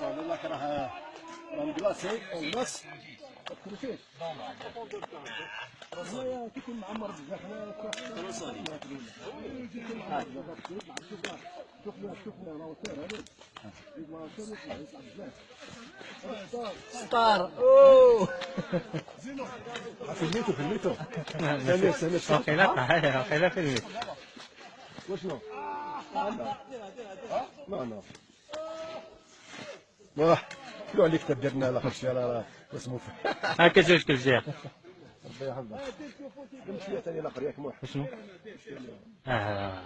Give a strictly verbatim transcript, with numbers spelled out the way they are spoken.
الله راك راه، راه مكلاصي، خلص. كل شيء. هو كيكون معمر بزاف، لا، لا، كيكون معمر بزاف. شوف، شوف، شوف، شوف، راه ساهل هذا. ستار. اوه. خليته، خليته. ثانية، ثانية. واقيلا، واقيلا في الميت. وشنو؟ لا، لا. واه، كلوا عليك تديرنا لا خرج على، لا، اسمه. هاكا جوج كل جهة. ربي يحفظك. نمشي ثاني لا قرية كموح. شنو؟ آه.